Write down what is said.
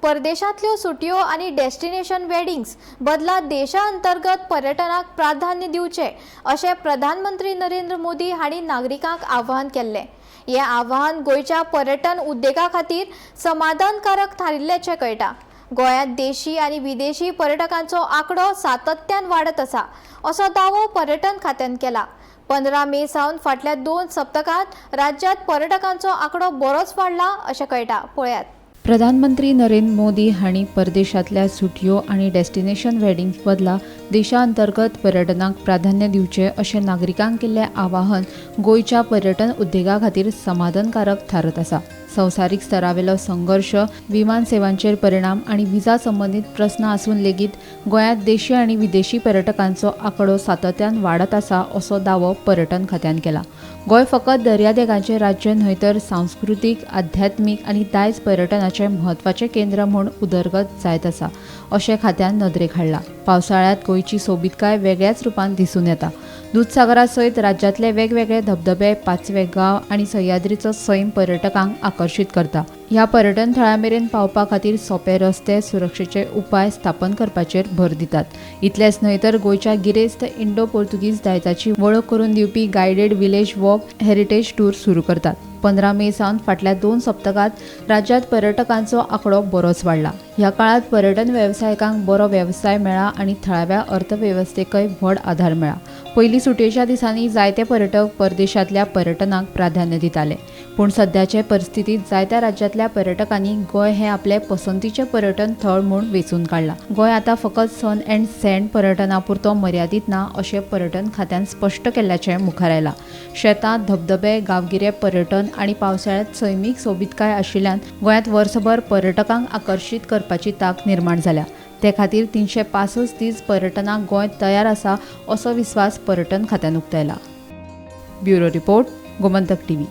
परदेशांतल्यो सुटयो आनी destination weddings बदला देशा अंतर्गत पर्यटनाक प्राधान्य दिवचें अशें प्रधानमंत्री नरेंद्र मोदी हांणी नागरिकांक आवाहन केल्लें. हें आवाहन गोंयच्या पर्यटन उद्देगा खातीर समाधानकारक थारिल्ल्याचें कळटा. गोंयांत देशी आनी विदेशी पर्यटकांचो आंकडो सातत्यान वाडत आसा असो दावो पर्यटन खात्यान केला. 15 मे सावन फाटल्या 2 सप्तकांत राज्यांत पर्यटकांचो आंकडो बरोच वाडला अशें कळटा. पळयात. प्रधानमंत्री नरेंद्र मोदी हांणी परदेशांतल्या सुटयो आनी डेस्टिनेशन वेडिंग्स बदला देशा अंतर्गत पर्यटनाक प्राधान्य दिवचें अशें नागरिकांक केल्लें आवाहन गोंयच्या पर्यटन उद्देगा खातीर समाधानकारक थारत आसा. संवसारीक स्तरावेलो संघर्श, विमान सेवांचेर परिणाम आनी विजा संबंदीत प्रस्न आसून लेगीत गोंयांत देशी आनी विदेशी पर्यटकांचो आंकडो सातत्यान वाडत आसा असो दावो पर्यटन खात्यान केला. गोंय फकत दर्यादेगांचें राज्य न्हय तर सांस्कृतीक, आध्यात्मीक आनी दायज पर्यटनाचें म्हत्वाचें केंद्र म्हूण उदरगत जायत आसा अशें खात्यान नदरेक हाडलां. पावसाळ्यांत गोंयची सोबीतकाय वेगळ्याच रुपान दिसून येता. दुदसागरा सयत राज्यांतले वेगवेगळे धबधबे, पाचवे गांव आनी सह्याद्रीचो सैम पर्यटकांक आकर्शीत करता. ह्या पर्यटन थळां मेरेन पावपा खातीर सोपे रस्ते, सुरक्षेचे उपाय स्थापन करपाचेर भर दितात. इतलेंच न्हय तर गोंयच्या गिरेस्त इंडो पोर्तुगीज दायजाची वळख करून दिवपी guided village walk, heritage tour सुरू करतात. 15 मे सावन फाटल्या 2 सप्तकांत राज्यांत पर्यटकांचो आंकडो बरोच वाडला. ह्या काळांत पर्यटन वेवसायिकांक बरो वेवसाय मेळ्ळा आनी थळाव्या अर्थवेवस्थेकय व्हड आधार मेळ्ळा. पयलीं सुटयेच्या दिसांनी जायते पर्यटक परदेशांतल्या पर्यटनाक प्राधान्य दिताले, पूण सद्याचे परिस्थितींत जायत्या राज्यांतल्या पर्यटकांनी गोंय हें आपलें पसंतीचें पर्यटन थळ म्हूण वेंचून काडलां. गोंय आतां फकत सन अँड सँड पर्यटना पुरतो मर्यादीत ना अशें पर्यटन खात्यान स्पश्ट केल्ल्याचें मुखार आयलां. शेतां, धबधबे, गांवगिरे पर्यटन आनी पावसाळ्यांत सैमीक सोबीतकाय आशिल्ल्यान गोंयांत वर्सभर पर्यटकांक आकर्शीत करपाची तांक निर्माण जाल्या. ते खातीर 365 दीस पर्यटनाक गोंय तयार आसा असो विस्वास पर्यटन खात्यान उक्तायला. Bureau report, Gomantak TV.